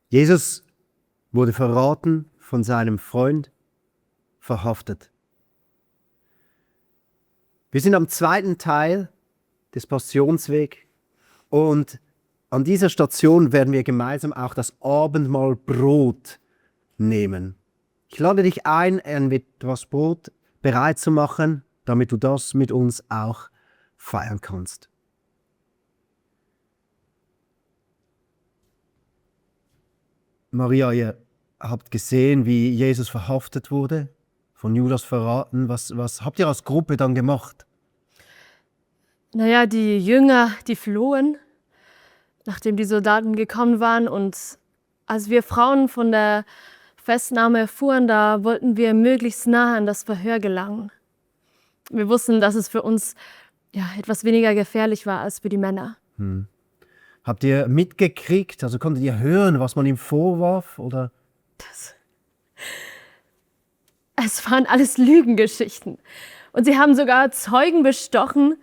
Jesus wurde verraten von seinem Freund, verhaftet. Wir sind am zweiten Teil des Passionswegs und an dieser Station werden wir gemeinsam auch das Abendmahlbrot nehmen. Ich lade dich ein, etwas Brot bereit zu machen, damit du das mit uns auch feiern kannst. Maria, ihr habt gesehen, wie Jesus verhaftet wurde, von Judas verraten. Was habt ihr als Gruppe dann gemacht? Naja, die Jünger, die flohen, nachdem die Soldaten gekommen waren. Und als wir Frauen von der Festnahme erfuhren, da wollten wir möglichst nah an das Verhör gelangen. Wir wussten, dass es für uns etwas weniger gefährlich war als für die Männer. Habt ihr mitgekriegt, also konntet ihr hören, was man ihm vorwarf? Oder? Es waren alles Lügengeschichten. Und sie haben sogar Zeugen bestochen.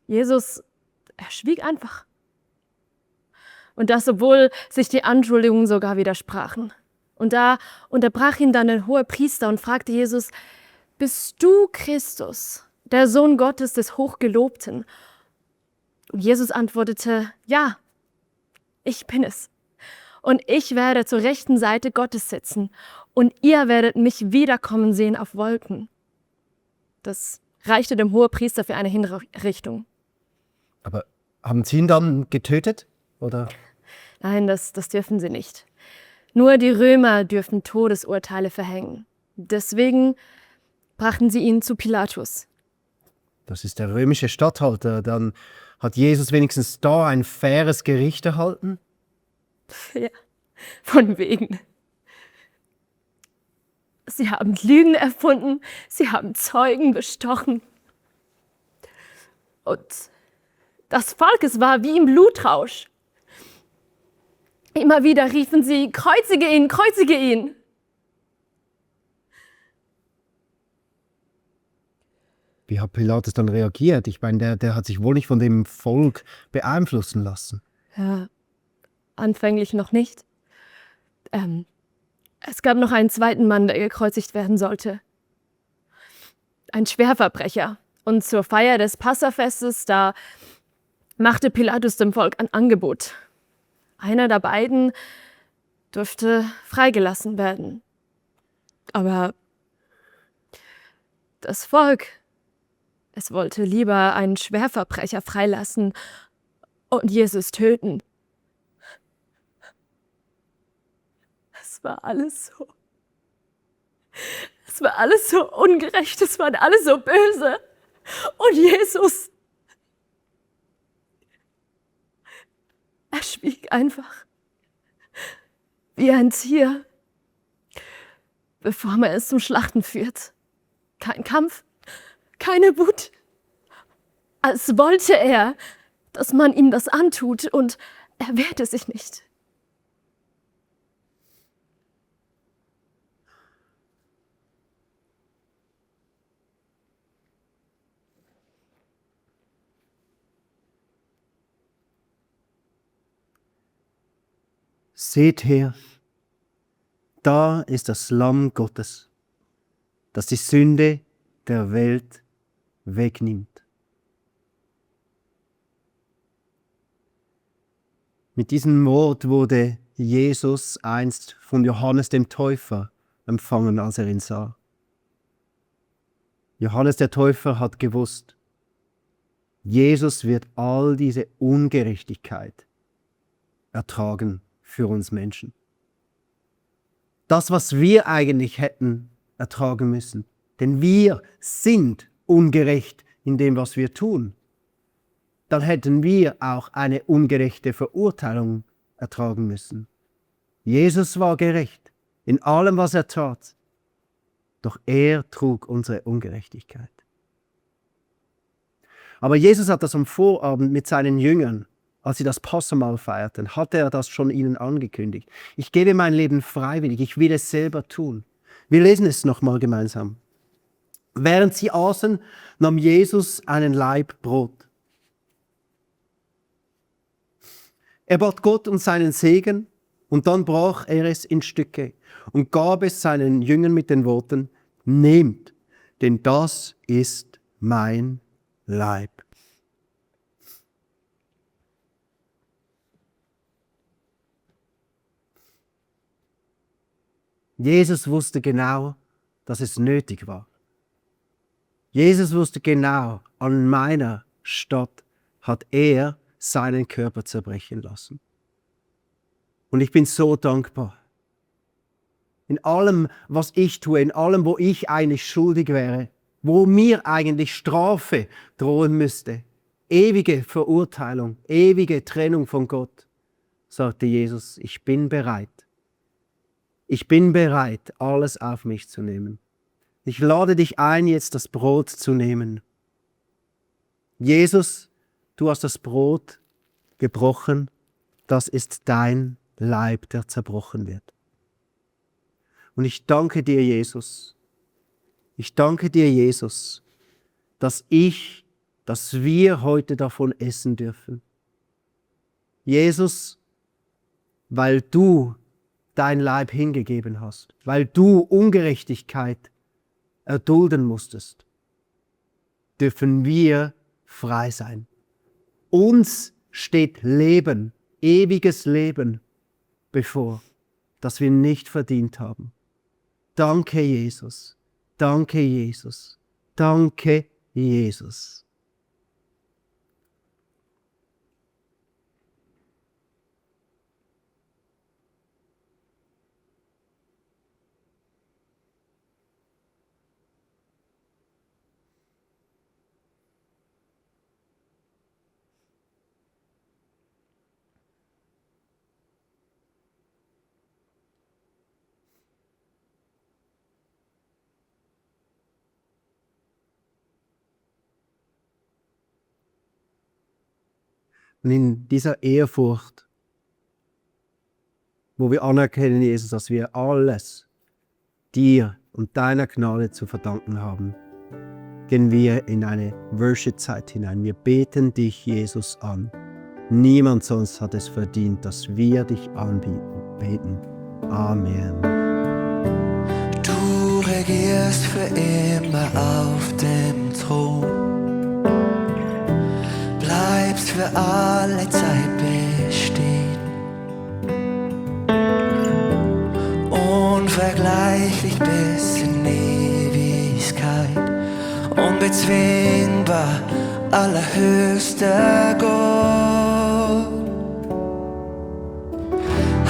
Jesus, er schwieg einfach. Und das, obwohl sich die Anschuldigungen sogar widersprachen. Und da unterbrach ihn dann der Hohepriester und fragte Jesus: Bist du Christus, der Sohn Gottes des Hochgelobten? Und Jesus antwortete: Ja, ich bin es. Und ich werde zur rechten Seite Gottes sitzen. Und ihr werdet mich wiederkommen sehen auf Wolken. Das reichte dem Hohepriester für eine Hinrichtung. Aber haben sie ihn dann getötet? Oder? Nein, das dürfen sie nicht. Nur die Römer dürfen Todesurteile verhängen. Deswegen brachten sie ihn zu Pilatus. Das ist der römische Statthalter. Dann hat Jesus wenigstens da ein faires Gericht erhalten? Ja, von wegen. Sie haben Lügen erfunden, sie haben Zeugen bestochen. Und das Volk, es war wie im Blutrausch. Immer wieder riefen sie: Kreuzige ihn, kreuzige ihn. Wie hat Pilatus dann reagiert? Ich meine, der hat sich wohl nicht von dem Volk beeinflussen lassen. Ja, anfänglich noch nicht. Es gab noch einen zweiten Mann, der gekreuzigt werden sollte. Ein Schwerverbrecher. Und zur Feier des Passafestes, da machte Pilatus dem Volk ein Angebot. Einer der beiden durfte freigelassen werden. Aber das Volk, es wollte lieber einen Schwerverbrecher freilassen und Jesus töten. Es war alles so ungerecht, es war alles so böse. Und Jesus, er schwieg einfach wie ein Tier, bevor man es zum Schlachten führt. Kein Kampf, keine Wut. Als wollte er, dass man ihm das antut, und er wehrte sich nicht. Seht her, da ist das Lamm Gottes, das die Sünde der Welt wegnimmt. Mit diesem Wort wurde Jesus einst von Johannes dem Täufer empfangen, als er ihn sah. Johannes der Täufer hat gewusst, Jesus wird all diese Ungerechtigkeit ertragen für uns Menschen. Das, was wir eigentlich hätten ertragen müssen. Denn wir sind ungerecht in dem, was wir tun. Dann hätten wir auch eine ungerechte Verurteilung ertragen müssen. Jesus war gerecht in allem, was er tat. Doch er trug unsere Ungerechtigkeit. Aber Jesus hat das am Vorabend mit seinen Jüngern, als sie das Passamahl feierten, hatte er das schon ihnen angekündigt. Ich gebe mein Leben freiwillig, ich will es selber tun. Wir lesen es nochmal gemeinsam. Während sie aßen, nahm Jesus einen Laib Brot. Er bat Gott um seinen Segen und dann brach er es in Stücke und gab es seinen Jüngern mit den Worten: Nehmt, denn das ist mein Leib. Jesus wusste genau, dass es nötig war. Jesus wusste genau, an meiner Statt hat er seinen Körper zerbrechen lassen. Und ich bin so dankbar. In allem, was ich tue, in allem, wo ich eigentlich schuldig wäre, wo mir eigentlich Strafe drohen müsste, ewige Verurteilung, ewige Trennung von Gott, sagte Jesus, ich bin bereit. Ich bin bereit, alles auf mich zu nehmen. Ich lade dich ein, jetzt das Brot zu nehmen. Jesus, du hast das Brot gebrochen, das ist dein Leib, der zerbrochen wird. Und ich danke dir, Jesus. Ich danke dir, Jesus, dass wir heute davon essen dürfen. Jesus, weil du dein Leib hingegeben hast, weil du Ungerechtigkeit erdulden musstest, dürfen wir frei sein. Uns steht Leben, ewiges Leben bevor, das wir nicht verdient haben. Danke, Jesus. Danke, Jesus. Danke, Jesus. Und in dieser Ehrfurcht, wo wir anerkennen, Jesus, dass wir alles dir und deiner Gnade zu verdanken haben, gehen wir in eine Worship-Zeit hinein. Wir beten dich, Jesus, an. Niemand sonst hat es verdient, dass wir dich anbeten. Amen. Du regierst für immer auf dem Thron. Bleibst für alle Zeit bestehen. Unvergleichlich bis in Ewigkeit. Unbezwingbar, allerhöchster Gott.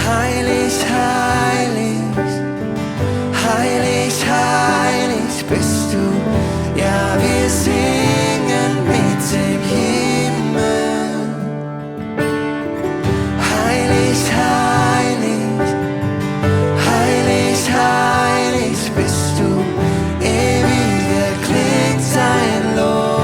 Heilig, heilig, heilig, heilig bist du. Ja, wir singen mit dem Himmel. Heilig, heilig, heilig, heilig bist du. Ewig erklingt sein Lob.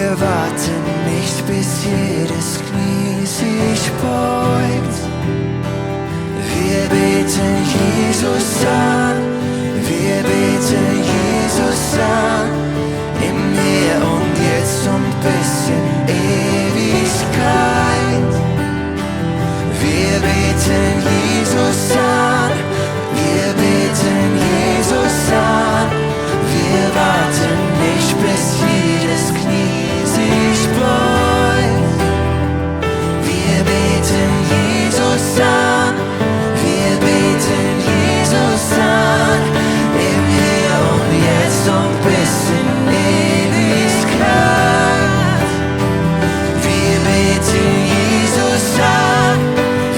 Wir warten nicht, bis jedes Knie sich beugt. Wir beten Jesus an, wir beten Jesus an, im Hier und Jetzt und bis in Ewigkeit. Wir beten Jesus an, wir beten Jesus an, wir warten nicht, bis jedes Knie sich beugt. Wir beten Jesus an, wir beten Jesus an, im Hier und Jetzt und bis in Ewigkeit. Wir beten Jesus an,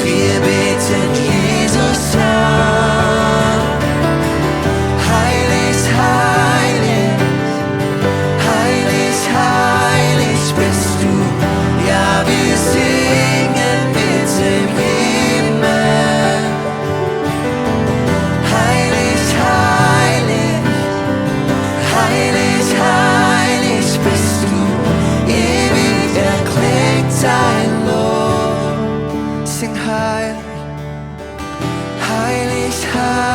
wir beten Jesus an. Heilig, heilig, heilig, heilig bist du. Ja, wir singen mit dem Himmel. Heilig, heilig, heilig, heilig bist du. Ewig erklingt dein Lob. Sing heilig, heilig, heilig.